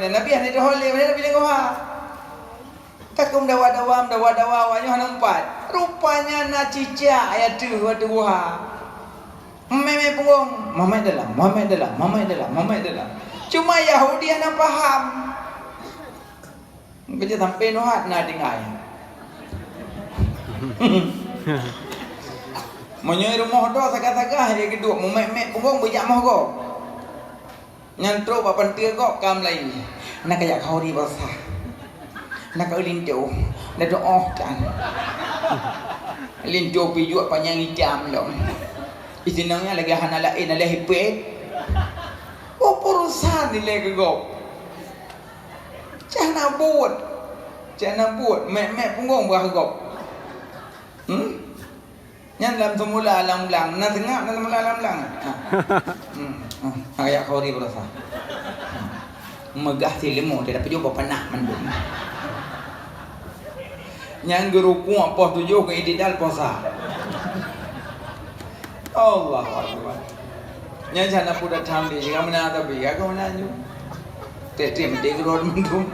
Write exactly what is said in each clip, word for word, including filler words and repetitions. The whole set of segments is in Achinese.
Nabi hana jiteuho lé, Nabi lam guha. Ka keuh meudawa-dawa, meudawa-dawa, awak nyoe hana meupat. Rupanya na cicak nyang teuh ateueh guha. Meumet-met punggong, meumet dalam, meumet dalam, meumet dalam, meumet dalam. Cuma Yahudi hana paham. Mungken sampai neuhat na tinggai. Meunyoe rumoh droe sagai-sagai, lé geuduek meumet-met punggong beujak moh gob. Nyan trok bak panteue gob ka meulayeue. Na kajak khauri beurasa. Na kajak linto. Na doh tan. Linto pijuek panyang itam lom. Isinong nyan lagèe hana laén, na lhèe hipet. Oh, peue urusan dilèe keu gob. Cah na buet. Cah na buet. Mèk-mèk punggong bak gob. Hmm? Nyan lam seumula lam blang. Na seungab lam seumula lam blang. Ha. Hmm. Hmm. Ayak khauri beurasa. Meugah si leumo, dia dapat jumpa panah mandum. Nyan geurukuk poh tujoh keu itidal posa. Allahu Akbar. Nyan sana pudah tambi, jika mana tapi, aku mana ju. Tek-tek mesti keluar mandum.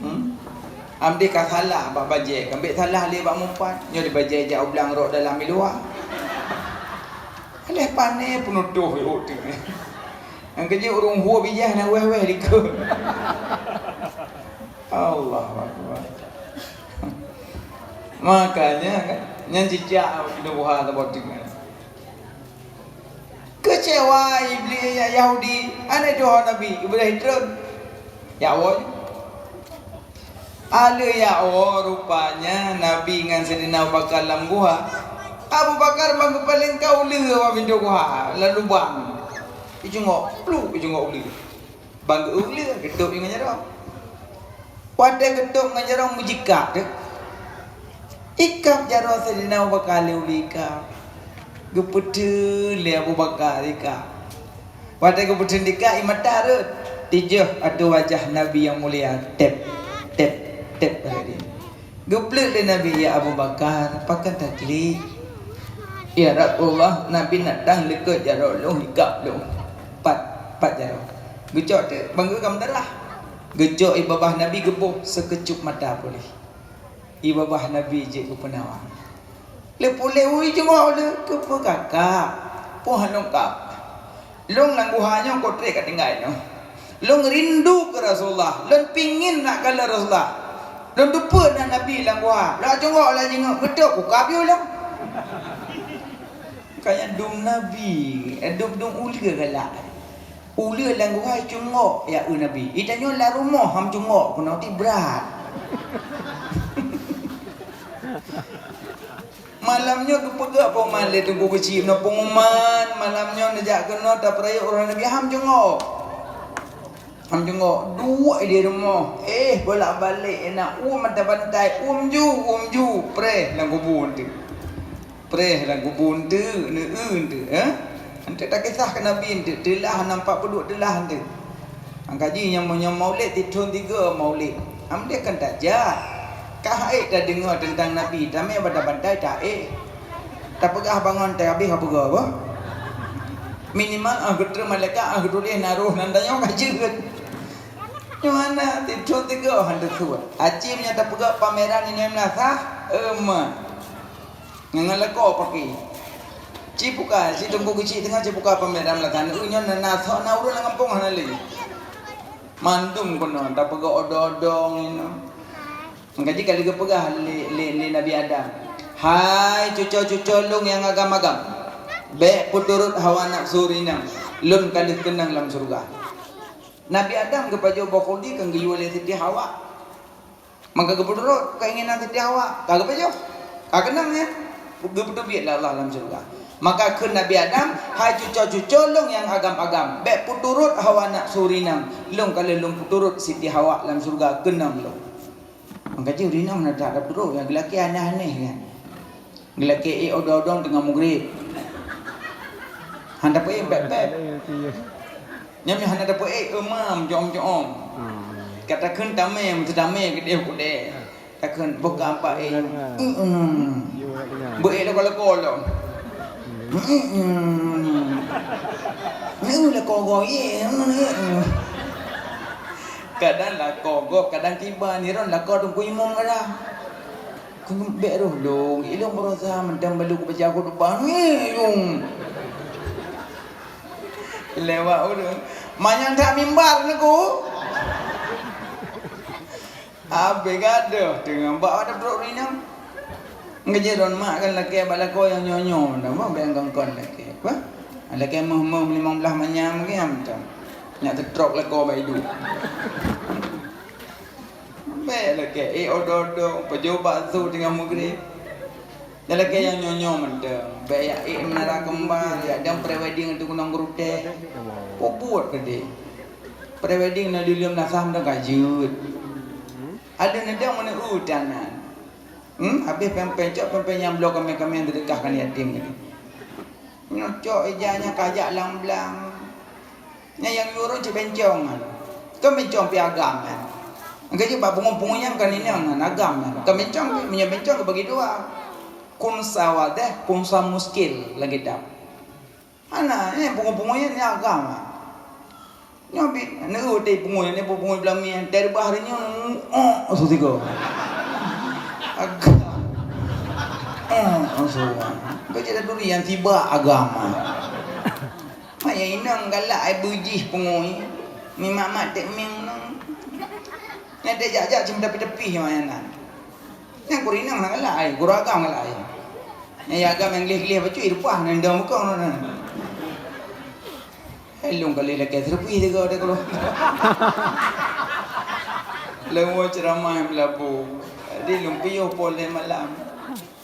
Hmm? Amdi ka salah bak bajèe, kambek salah lé bak mupat. Nyoe di bajèe jak u blang rok dalam i luwa. Aléh pané peunutoh yôk teuk. Nyang keujeuet ureueng hue bijèh na wéh-wéh likot. Allahu Akbar. Makanya kan, nyan cicak nubuha saboh teuk. Keucewa Iblih, Yahudi, aneuk tuha Nabi Ibrahim treun. Ya Allah. Aleuh ya Allah, rupanya Nabi ngon Saidina Abu Bakar lam guha. Abu Bakar ban geupaleng ka uleue bak pintoe guha, lam lubang. Ijungok, pluk, ijungok uleue. Ban geu-uleue, geutôp ngon jaroe. Watèe geutôp ngon jaroe meujikab teuh. Ikab jaroe Saidina Abu Bakar lé uleue ikab. Geupeuteun lé Abu Bakar ikab. Watèe geupeuteun ikab, ie mata rhot. Tijôh ateueh wajah Nabi nyang mulia, tép, tép, tép, Raden. Geupleuk lé Nabi, "Ya Abu Bakar, pakon taklik?" "Ya Rasulullah, Nabi neutang likot jaroe lôn, ikab lôn." Pat, pat jaroe. Geucok teuk, ban geuh ka meudarah. Geucok ie babah Nabi geuboh, seukeucup mata puléh. Ie babah Nabi jeuet keu peunawa. Lé puléh, ui, jungok lé, keupeue kakak? Poh lôn kab. Lôn lam guha nyoe, kotrek ka tinggai nyoe. Lôn rindu keu Rasulullah. Lôn pingin na kalon Rasulullah. Lôn teupeue na Nabi lam guha. Lôn jungok laju nyoe, beutôi kukab yue lôn. Kaya dum Nabi, eh, dum, dum uleue galak. Uleue lam guha jungok, ya, eu Nabi. Ita nyoe lam rumoh ham jungok, keunoe ti brat. Malam nyoe geupeugah peuman lé Teungku Keuchik, "Nyoe pengumuman, malam nyoe neujak keunoe tapeurayeuk uroe Nabi, ham jungok." Ham jungok, duek di rumoh, eh, bolak-balik, na uem mata bantai, uem ju, uem ju, preh lam kubu eunteuk. Preh lam kubu eunteuk, neu-eu eunteuk, eh. Eunteuk takisah keu Nabi eunteuk, teulah nam pat peuduek teulah eunteuk. Angkaji nyang meunyoe maulid, tithon tiga maulid. Am deh kan tajak. Ka hai tadeungoe teuntang Nabi, tamé bantai-bantai taéh. Tapeugah bangon, tahabéh ka peugah bah. Minimal, ah, geutrön malaikat, ah, geutuléh na roh nan tanyoe ka jeuet. Nyoe hana tithon tiga han teusuet. Aci meunyoe tapeugah pameran inan meunasah, euma. Ngon lakoe paki. Cipuka, si Teungku Keuchik teungoh cipuka pameran lam sana. Nyoe na, na, na ureueng lam gampông hana lé. Mandum keunoe tapeugah odong-odong inoe. Maka jih ka lheueh geupeugah lé, lé, lé Nabi Adam, "Hai cuco-cuco lôn nyang agam-agam, bèk peuturot hawa nafsu rinang, lôn ka lheueh keunong lam syeuruga." Nabi Adam geupajoh boh khuldi keu geuyue lé Siti Hawa. Maka geupeuturot keuinginan Siti Hawa, ka geupajoh, ka keunong nyan, geupeuteubiet lé Allah lam syeuruga. Maka kheun Nabi Adam, "Hai cuco-cuco lôn nyang agam-agam, bèk peuturot hawa nafsu rinang, lôn ka lheueh lôn peuturot Siti Hawa lam syeuruga keunong lôn." Maka jih rinong na that peuturot, nyang geulakèe aneh-aneh nyan. Geulakèe ék odong-odong teungoh mugreb. Han tapeuék pèp-pèp. Nyan meuh hana tapeuék, eumam, jom-jom. Ka takheun tamé, meuseutamé keudéh-keudéh. Takheun boh ka ampat ék. Beuék lako-lako lom. Neu lako goyé. Kadang lakoe gob, kadang kiban, hiron lakoe Teungku Imum kadang. Keuneuk bèk roh lôn, ilôn beurasa mantong balu kubaca khutbah, ngieng. Lewat ureueng, manyang that mimbar Teungku. Abéh gadoh teungoh bak watèe trok rinong. Ngeujeuet lôn mak kan lakèe bak lakoe nyang nyoe-nyoe, dah mah bèk kon-kon lakèe. Apa? Lakèe meuh-meuh limong blaih manyam lagèe nyan mantong. Nyak teutrok lakoe bak iduek. Bèk lakèe, eh, odo-odo, pajoh bakso teungoh meugreb. Nyan lakèe nyang nyoe-nyoe mantong. Bèk jak ék Menara Kembar, jak dong pre-wedding atau Gunong Geurutèe. Peue buet keudéh? Pre-wedding na lileuem lasam dong ka jeuet. Adak neudong meuneu utan nyan. Hmm, habéh péng-péng, cok péng-péng nyang bloe kaméng-kaméng teudeukah keu yatim tadi. Nyoe cok ija nyan kajak lam blang. Nyan nyang yue ureueng cit bencong nyan. Kon bencong pih agam nyan. Engka jih bak pungo-pungo nyan kon inong nyan, agam nyan. Kon bencong pih, meunyoe bencong geubagi dua. Khunsa wadih, khunsa muskil lam kitab. Hana, nyan pungo-pungo nyan, nyan agam. Nyoe bit, neu teuh pungo nyan, pungo beulami nyan, teureubah hari nyoe, oh, su sigoe. Agam. Oh, su. Keu cit duri nyang tiba agam. Mak ya inong galak ai beujih pungo nyan. Mi mak-mak tek meng nang. Nyan teuh jak-jak cit teupih-teupih mak nyan. Nyan guru inong hana galak ai, guru agam galak ai. Nyan ya agam nyang gleh-gleh bacut, i reupah ngon dong bukong nyan. Hai lôn ka lheueh lakèe seureupi sigoe teuh keudroe. Lôn woe ceuramah nyang meulabu. Jadi lôn piôh poh lhèe malam.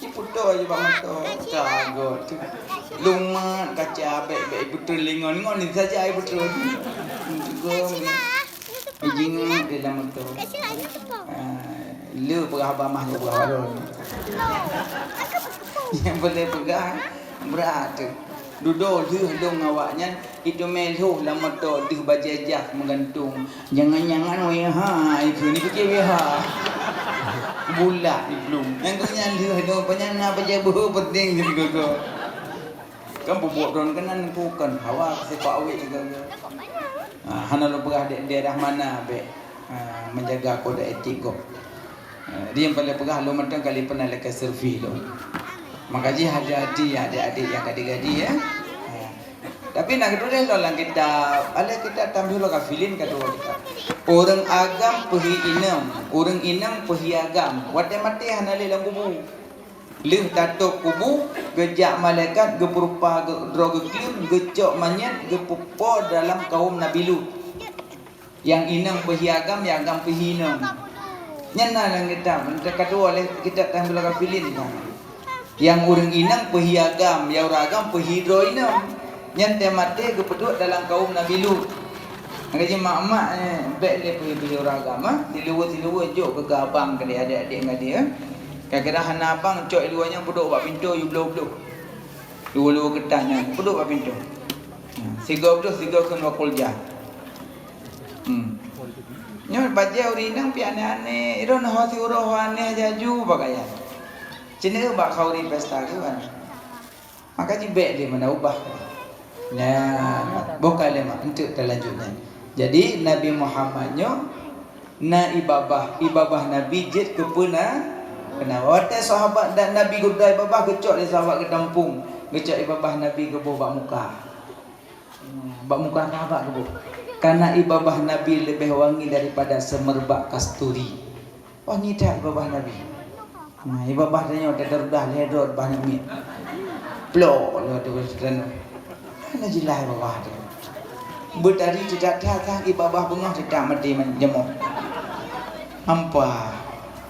Jipeutoe jih bak moto. Ka göt. Lôn mat kaca bèk-bèk ipeutreun lé ngon, ngon ni saja ipeutreun. Juga. Ijingeut di lam moto. Ah, le peugah bak mah, le peugah bak lôn. Nyang boleh peugah, brat teuh. Dudoe lheueh lôn ngon awak nyan, iteumé lhôh lam moto deuh bajèe jas meugantung. Jangan-jangan W H, ikheun ni pike W H. Bulat di plueng. Nyang keu nyan lheueh lôn, peue nyan na bajèe beuhe penting di gogo. Kan peubuet droen keunan bukan hawa sifat awet juga. Ha, hana lôn peugah di daerah mana bèk, ha, menjaga kode etik gob. Ha, di nyang paleng peugah lôn mantong kali pernah lakèe selfie lôn. Maka jih hati-hati ya adik-adik nyang gadih-gadih ya. Ha. Tapi na geutuléh lom lam kitab, alah kitab Tanbihul Ghafilin ka dua kitab. Ureueng agam peuhi inong, ureueng inong peuhi agam. Watèe maté hana lé lam kubu. Lheueh tatôp kubu, geujak malaikat geupeurupa geu-, droe geuklim, geucok manyèt, geupeupo dalam kawöm Nabi Lut. Nyang inong peuhi agam, nyang agam peuhi inong. Nyan na lam kitab, teuka tuwoe lé kitab Tanbihul Ghafilin kan. Nyang ureueng inong peuhi agam, nyang ureueng agam peuhi droe inong. Nyan teuh maté geupeuduek dalam kawöm Nabi Lut. Maka jih mak-mak, eh, bèk lé peuhi-peuhi ureueng agam, ah. Siluweue-siluweue jok keu abang keu adék-adék ngon adék, eh. Kadang-kadang hana abang, cok i luwa nyan peuduek bak pintoe, yue bloh-bloh. Luweue-luweue keutan nyan, peuduek bak pintoe. Sigoe bloh, sigoe kheun wa qul jah. Hmm. Nyoe bajèe ureueng inong pih aneh-aneh, i droeneuh ho siuroe ho aneh jaju pakaian. Ceuneuk bak khauri pesta keuh kan. Maka jih bèk lé meunan ubah. Nah, boh ka lé mak, enteuk talanjut nyan. Jadi, Nabi Muhammad nyoe na i babah, i babah Nabi jeuet keu peuna, peuna. Watèe sahabat dan Nabi geudoe i babah, geucok lé sahabat geudampông, geucok i babah Nabi geuboh bak muka. Bak muka sahabat geuboh. Karena i babah Nabi leubeh wangi daripada semerbak kasturi. Wangi that i babah Nabi. Nah, i babah tanyoe teudeureudah lhèe droe bah namiet. Plok lheueh tu kan. Hana jeulaih i babah tu. Beutari teudak that i babah beungoh teudak maté man-, jamoe. Hampa.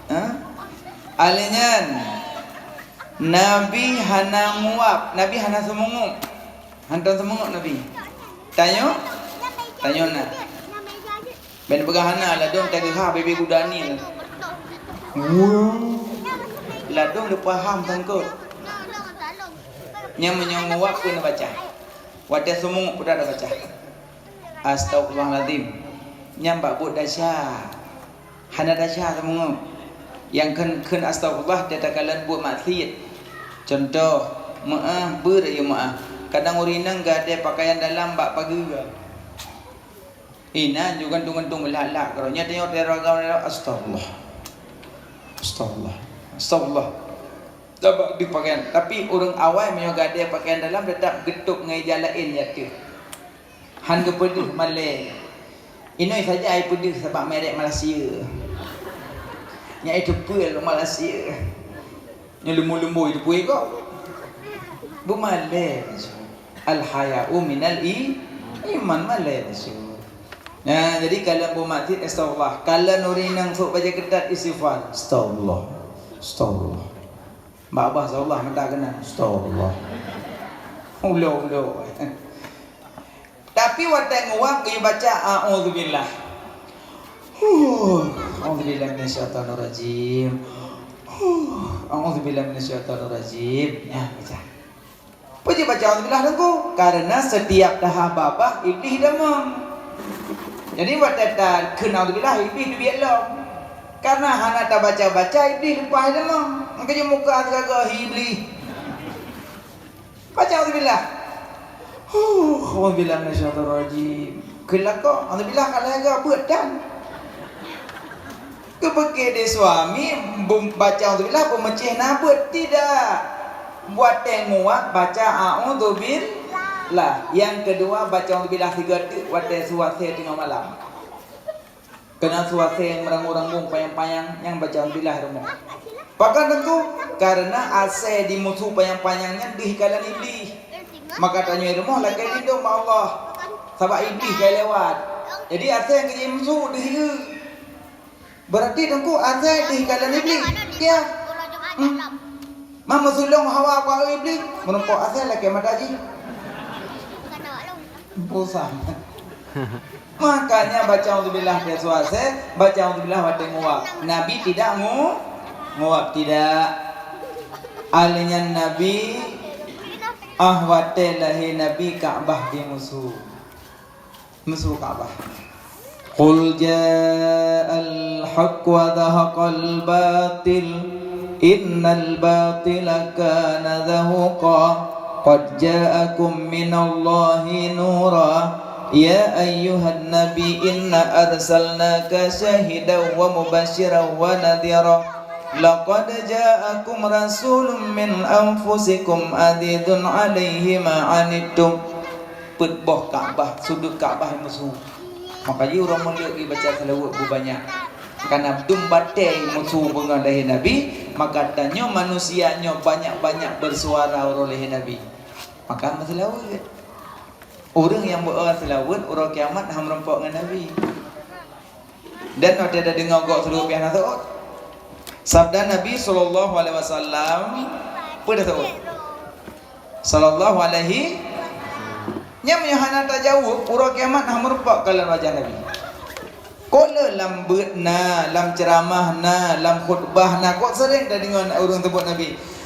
Ha? Alèh nyan, Nabi hana nguap, Nabi hana seumeungok. Hantom seumeungok Nabi. Tanyoe? Tanyoe na. Ban peugah hana, ladôm tageuha bebe guda ni. Wah. Ladôm leupah ham sangkot. Nyan meunyoe nguap keu neubaca. Watèe seumeungok peue neubaca. Astagfirullahalazim. Nyan bak buet desya. Hana desya seumeungok. Nyang kheun, kheun astagfirullah takalon buet maksiet. Cuntoh, meu'ah, beu rayeuk meu'ah. Kadang ureueng inong gadôh pakaian dalam bak pageue. Inan juga gantung-gantung lak-lak keudroe. Nyan tanyoe teuraga, astagfirullah. Astagfirullah. Astagfirullah. Tabak di pakaian. Tapi ureuëng awai meunyoe gadée pakaian dalam teutap geutôb ngon ija laén ateueh. Han geupeudeuh malée. Inoi saja ai peudeuh sabab merek Malaysia. Nyan ai teupeue Malaysia. Nyan leumo-leumo ai teupeue kok. Beumalée. Al-haya'u minal i-, iman, malée. Nah, jadi kalon beumaté, astagfirullah. Kalon ureuëng inong sôk bajée keutat, istighfar. Astagfirullah. Astagfirullah. Bak babah, astagfirullah, mata keunan. Astagfirullah. Ulo-ulo. Tapi watée nguap, geuyue baca, "A'udzubillah." Huh, "A'udzubillahi minasyaitonirrajim. Huh, a'udzubillahi minasyaitonirrajim." Nyan, baca. Peue jeuet baca "A'udzubillah" Teungku? Karena setiap tahah babah, Iblih damong. Jadi, watée takheun "A'udzubillah", Iblih teubiet lom. Karena hana tabaca-baca, Iblih leupah damong. Maka jeuet muka sigaga, "Hi Iblih." Baca "A'udzubillah". Huh, "A'udzubillahi minasyaitonirrajim." Kheun lakoe, "A'udzubillah" ka lhée ga beuet dan. Geupeuke di suami, bum-, baca "A'udzubillah" beumeucéh na beuet, tidak. Watée nguap baca "A'udzubillah". Nyang keudua baca "A'udzubillah" sigoe teuk watée su asée teungoh malam. Keunan su asée meuranggung-ranggung panyang-panyang nyang baca "A'udzubillah" rumoh. Pakon Teungku? Karena asée di musu panyang-panyang nyan deuh kalon Iblih. Maka tanyoe rumoh lakée lindong bak Allah. Sabab Iblih ka lewat. Jadi asée nyang keu musu deuh ié. Berarti Teungku asée deuh kalon Iblih. Ya. Hmm. Meusulông hawa bak Iblih, meurumpok asée lakée mata jih. Bosan. Makanya baca "A'udzubillah" di su asée, baca "A'udzubillah" watée nguap. Nabi tidak ngu-, nguap, tidak. Alèh nyan Nabi, ah, watée lahé Nabi Ka'bah di musu. Musu Ka'bah. Qul ja'al haqq wa zahaqal batil, innal batila kana zahuqa. Qad ja'akum minallahi nura. Ya ayyuhan nabi, inna arsalnaka syahidan wa mubasyiran wa nadhira. Laqad ja'akum rasulun min anfusikum azizun alaihi ma anittum. Peuet boh Ka'bah, sudut Ka'bah musu. Maka jih ureuëng meuleuek jibaca seulaweuet beubanyak. Karena dum batée musu beungoh lahé Nabi, maka tanyoe manusia nyoe banyak-banyak bersuara uroe lahé Nabi. Maka meuseulaweuet. Ureuëng nyang beu-o seulaweuet uroe kiamat hana meurumpok ngon Nabi. Dan watée tadeungoe gob seulaweuet pih hana seuôt. Sabda Nabi sallallahu alaihi wasallam, peue taseuôt? Sallallahu alaihi. Nyan meunyoe hana tajaweueb, uroe kiamat hana meurumpok kalon wajah Nabi. Kon le lam beuet na, lam ceuramah na, lam khutbah na, kon seuréng tadeungoe ureuëng seubut Nabi.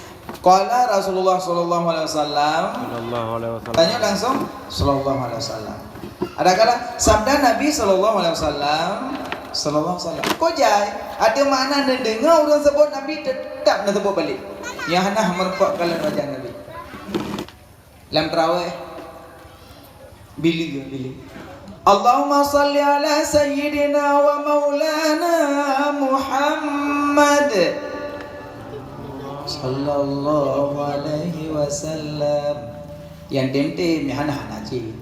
Qala Rasulullah sallallahu alaihi wasallam. Sallallahu alaihi wasallam. Tanyoe langsung, sallallahu alaihi wasallam. Adakala sabda Nabi sallallahu alaihi wasallam, sallallahu alaihi wasallam. Kon jai, ada makna neudeungoe ureuëng seubut Nabi, teutap neuseuôt balek. Nyang hana meurumpok kalon wajah Nabi. Lam tarawih, Billy, Billy. Allahumma salli ala sayyidina wa maulana Muhammad sallallahu alaihi wasallam. Nyang tem-tem, nyang hana-hana cit.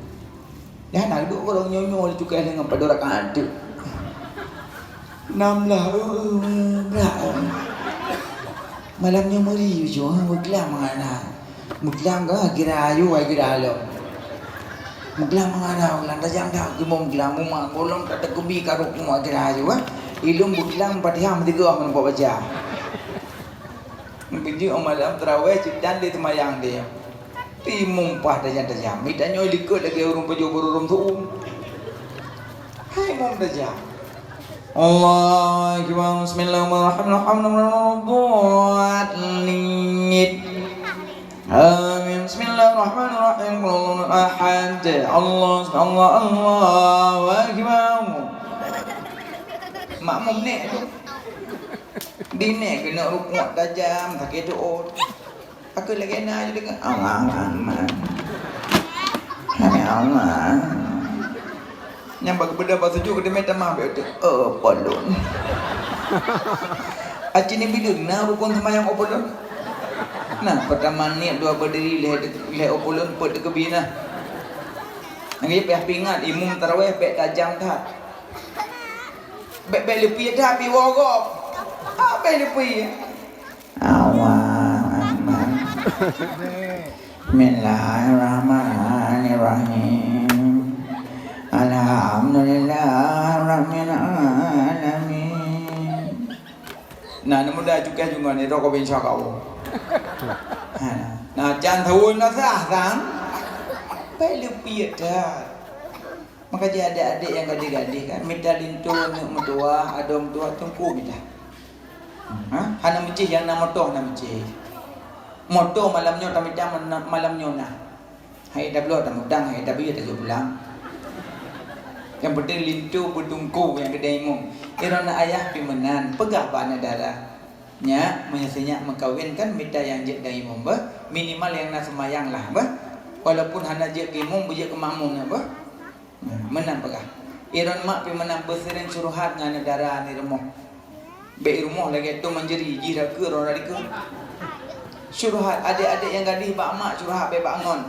Nyang hana duek ureuëng nyoe-nyoe cukai deungon padub rakaat teuk. Nam lah, eh, eh, brak, eh. Malam nyoe meuri, ujong, eh, beuklam mangat na. Beuklam ka, kira ayu, ai kira along. Beuklam mangat na, beuklam tajam dak, geumong beuklam, uma, golom tak takeubi karok uma kira ayu, eh. Ilong beuklam Fatihah meusigoe meuneumpok baca. Beujeuet malam tarawih, cit dan di teumayang dia. Timumpah tajam-tajam. Mita nyoe likot lagée ureuëng pajoh beururôm su'um. Hai mum tajam. Allahu Akbar. Bismillahirrahmanirrahim. Amin. Bismillahirrahmanirrahim. Qul huwallahu ahad. Allah, Allah, Allahu Akbar. Makmum nek tu. Di nek keuneuk rukuk tajam, sakét tuot. Aku lagée na je deungoe, "Allah Akbar. Hai Allah." Nyang bak geubeudôh bak sujud geuteumé tamah bèk teuh, "Oh, po lôn." Aci ni bileueng na rukon seumayang, "Oh, po lôn." Nah, peurtama niet, dua beudiri, lhèe, lhèe, "Oh, po lôn," peuet teukeubie na. Nyang jih payah peuingat, imum tarawèh bèk tajam that. Bèk, bèk leupie that, piwoe gob. Ah, bèk leupie. Allahu Akbar. Bismillahirrahmanirrahim. Alhamdulillahirabbil alamin. Nah, aneuk muda cukai junggon ni, rokok bin syaka Allah. Ha. Nah, can thôn dah sah, sang. Bèk leupie that. Maka jih adék-adék nyang gadih-gadih kan, mita linto aneuk meutuwah, adoe meutuwah teungku mita. Ha? Hana meucéh, nyang na moto hana meucéh. Moto malam nyoe tamita, malam nyoe na. Hai tabloe tamutang, hai tabiyeu tajok pulang. Nyang penting linto beuteungku nyang keudeh imum. Droeneuh ayah pih meunan, peugah bak aneuk dara. Nyak, meunyoe si nyak meukawen kan mita nyang jeuet dong imum beuh, minimal nyang na seumayang lah beuh. Walaupun hana jeuet keu imum, beujeuet keu makmum na beuh. Nah, meunan peugah. Droeneuh mak pih meunan beuseuring syuruhat ngon aneuk dara di rumoh. Bèk di rumoh lagèe tông manjeri, jih rakeu, droe rakeu. Syuruhat, adék-adék nyang gadih bak mak syuruhat bèk bak ngon.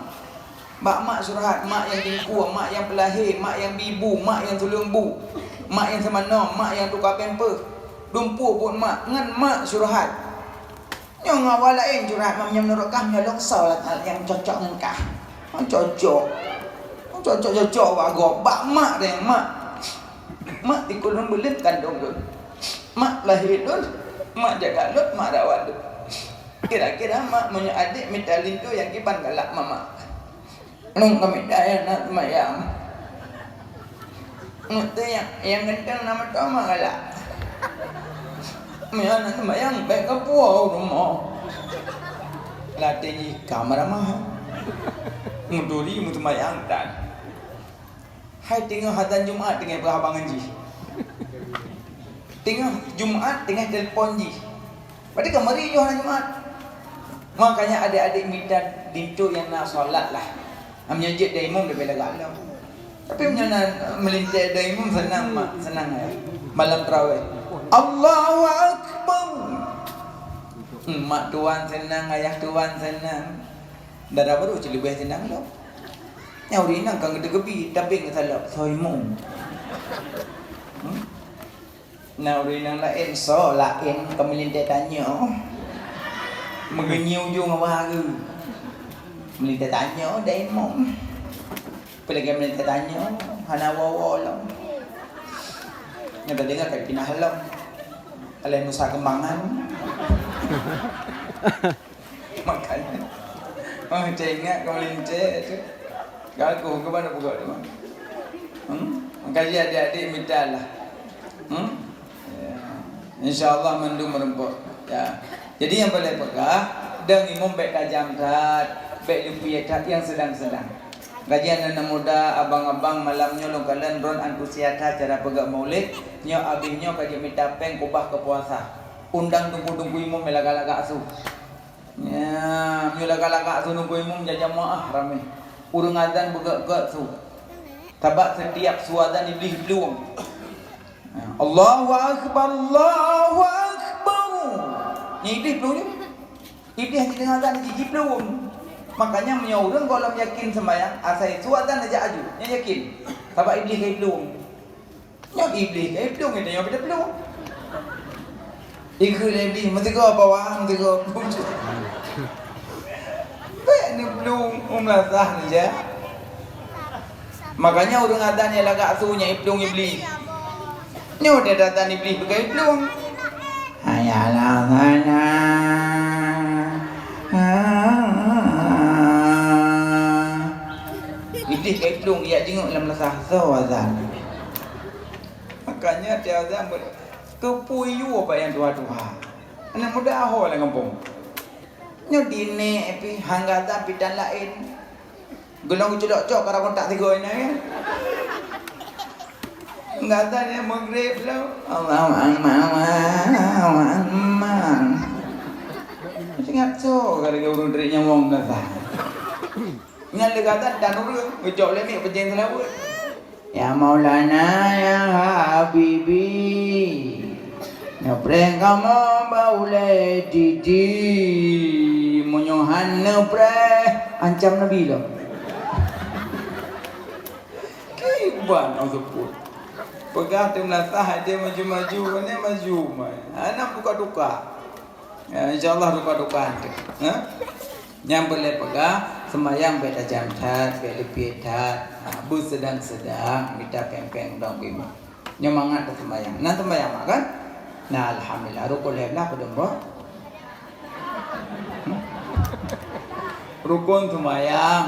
Bak mak syuruhat, mak nyang teungku, mak nyang peulahé, mak nyang bi bu, mak nyang tuleueng bu, mak nyang seumanoe, mak nyang tuka pampers. Dumpeue buet mak, ngon mak syuruhat. Nyoe ngon awak laén curhat, meunyoe meunurot kah, nyoe lôn soe nyang cocok ngon kah. Nyang cocok. Nyang cocok-cocok bak gob. Bak mak deh, mak. Mak dikeu lôn beuleuen kandông lôn. Mak lahé lôn. Mak jaga lôn, mak rawat lôn. Kira-kira mak meunyoe adék mita linto nyang kiban galak mama. Nyoe kami dayah na seumayang. Nyoe teuh nyang, nyang ganteng na meutuah meugalak. Meunyoe na seumayang, bèk kapuwoe u rumoh. Latèe jih ka meuramah. Meuturi meuseumayang tan. Hai teungoh azan Jumat teungoh peugah abang jih. Teungoh Jumat teungoh telepon jih. Berarti ka meuri yoh na Jumat. Makanya adék-adék mita linto nyang na salat lah. Meunyoe jeuet dong imum leubeh lagak lom. Tapi meunyoe na meulintèe dong imum seunang mak, seunang ayah. Malam tarawih. Allahu Akbar. Hmm, mak tuan seunang, ayah tuan seunang. Dara barô cit leubeh seunang lom. Nyan ureueng inong ka geuteukeubie, tapi ngon salop, soe imum. Hmm? Na ureueng inong laén, soe laén ka meulintèe tanyoe. Meugeunyoe ujong awak hareuem. Meulintèe tanyoe dong imum. Peulagèe meulintèe tanyoe, hana woe-woe lom. Nyang tadeungoe ka pinah lom. Alah Nusa Keumbangan. Makanya, oh, teuingat keu meulintèe tu. Gagoh keu ban peugot tu. Hmm? Makanya adék-adék mita lah. Hmm? Ya. Insya Allah mandum meurumpok. Ya. Jadi nyang paleng peugah, dong imum bèk tajam that, bèk leupie that, nyang seudang-seudang. Gajian aneuk muda, abang-abang, malam nyoe lôn kalon droen antusias that cara peugah maulid, nyoe abéh nyoe ka jimita péng keubah keu puasa. Undang teungku-teungku imum nyang lagak-lagak su. Nyan, meunyoe lagak-lagak su teungku imum, jamaah ramé. Ureueng azan beugèt-gèt su. Sabab setiap su azan Iblih plueng. Allahu Akbar, Allahu Akbar. Nyan Iblih plueng. Iblih hana jideungoe azan, jih jiplueng. Makanya meunyoe ureueng gohlom yakin seumayang, asai su azan jak aju, nyan yakin. Sabab Iblih ka jiplueng. Nyoe Iblih ka jiplueng, nyoe ka jiplueng. Ikheun lé Iblih, "Meusigoe pawa, meusigoe." Bèk neuplueng, um lasah neujak. Makanya ureueng azan nyang lagak su nyan jiplueng Iblih. Nyoe teuh azan Iblih peugah jiplueng. Hayya 'alas shalah. Iblih ka jiplueng, jak jingok lam lasah, soe azan. Makanya tiap azan ber-, keupeue yue bak nyang tuha-tuha. Aneuk muda ho lam gampông. Nyoe dinek pih, hana azan pih tan laén. Geulong geuculok cok karab kontak tiga ini ya. Enggak ada yang maghrib lo. Allahu Akbar, Allahu Akbar. Ingat so gara-gara ureueng dari nyawong dah. Ingat le kata dan ureueng geucok lé mic peuceng seulaweuet. Ya Maulana, ya Habibi, neupreh kamoe bak ulée Titi. Meunyoe han neupreh, ancam Nabi lom. Kiban, oh, seupôt. Peugah teumeulasaih, até maju-maju, ané maju mai. Hana tuka-tuka. Ya, insya Allah tuka-tuka até. Ha? Nyang peureulée peugah, seumayang bék tajam that, bék leupie that. Ha, beuseudang-seudang, mita péng-péng dong bima. Nyoe mangat teuseumayang. Nan seumayang mak kan? Nah, alhamdulillah, rukon lhée blah padum boh? Rukon seumayang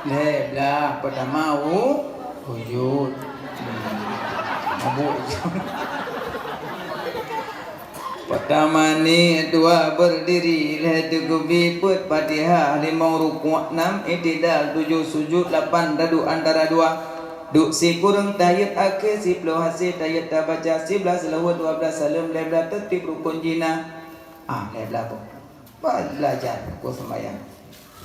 lhée blah, peutama u-, ujud. Hmm. Abu ujud. Peutama niet, dua beurdiri, lhée teukubi, peuet Fatihah, limong rukuk, nam itidal, tujoh sujud, lapan raduek antara dua. Duek sikureueng tahiyat akhé, siploh hase tahiyat tabaca, siblaih seulaweuet, dua blaih saleuem, lhée blaih teurtib rukon jih na. Ah, lhée blaih boh. Belajar rukon seumayang.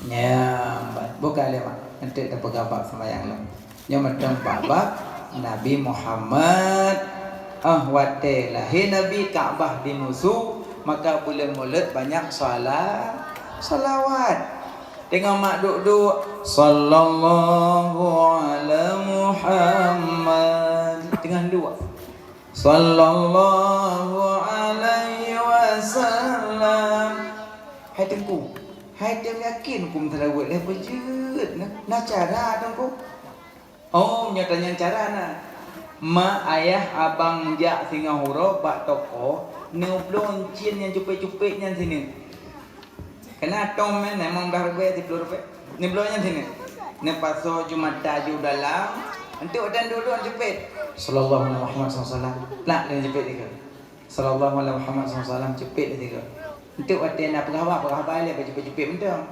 Nyan, bukan lé mak. Eunteuk tapeugah bab seumayang lom. Nyoe mantong bab-bab Nabi Muhammad. Ah, watée lahé Nabi, Ka'bah dimusu, maka buleuen Mulod banyak shala-, shalawat. Teungoh mak duek-duek, "Sallallahu ala Muhammad." Teungoh duek, "Sallallahu alaihi wasallam." Hai Teungku, hai tem yakin kum seulaweuet lé beujeuet na, na cara Teungku? Oh, nyoe tanyong cara na. Ma ayah abang jak singoh uroe bak toko, neubloe cien nyang cupék-cupék nyan sineuk. Keunan tom nyan, limong blaih ribée, siploh ribée. Neubloe nyan sineuk. Neupasoe ju mata ju dalam, eunteuk watée duek-duek cupék. Sallallahu alaihi Muhammad sallallahu alaihi wasallam. Plak lé cupék sigoe. Sallallahu alaihi Muhammad sallallahu alaihi wasallam, cupék lé sigoe. Eunteuk watée na peugah haba, peugah haba lé, bak cupék-cupék mantong.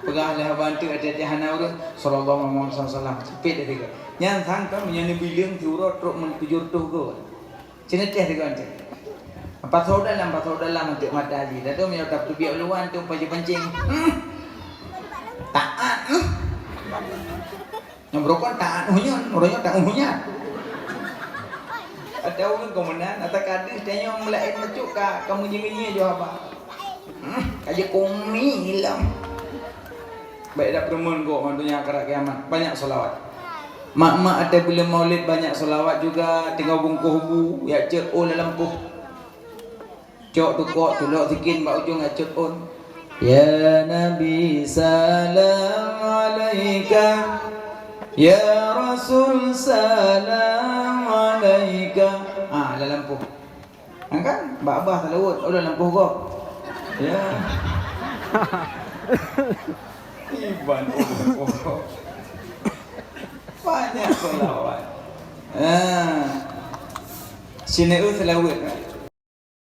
Peugah lé haba eunteuk watée hana ureuëng, sallallahu alaihi Muhammad sallallahu alaihi wasallam, cupék lé sigoe. Nyan sang ka meunyoe neubileung siuroe trok meutujoh reutôh goe. Ceuneuteh sigoe eunteuk. Pasoe dalam, pasoe dalam eunteuk mata jih. Dak tu meunyoe tapeubiet luwa eunteuk pancing-pancing. Hmm. Taat, hmm. Nyang beurukon taat ueh nyan, uroe nyoe taat ueh nyan. Ata ureuëng keu meunan, ata ka deuh tanyoe meulaén meucok ka, ka meunyeue-nyeue jaweueb haba. Hmm, ka jikong mi ilong. Bék dak peureumeun gob ngon donya akhirat kiamat. Banyak shalawat. Mak-mak ata buleuen Maulid banyak shalawat juga, teungoh bungkôh bu, jak cot ôn lam lampôh. Cok tukok, tulok sikin bak ujong acot ôn. Ya Nabi salam alaika, ya Rasul salam alaika. Ah, lam lampôh. Kan? Bak bah salawat, oh, lam lampôh gob. Ya. Iban, oh, oh. Banyak salawat. Ah. Sineuk salawat.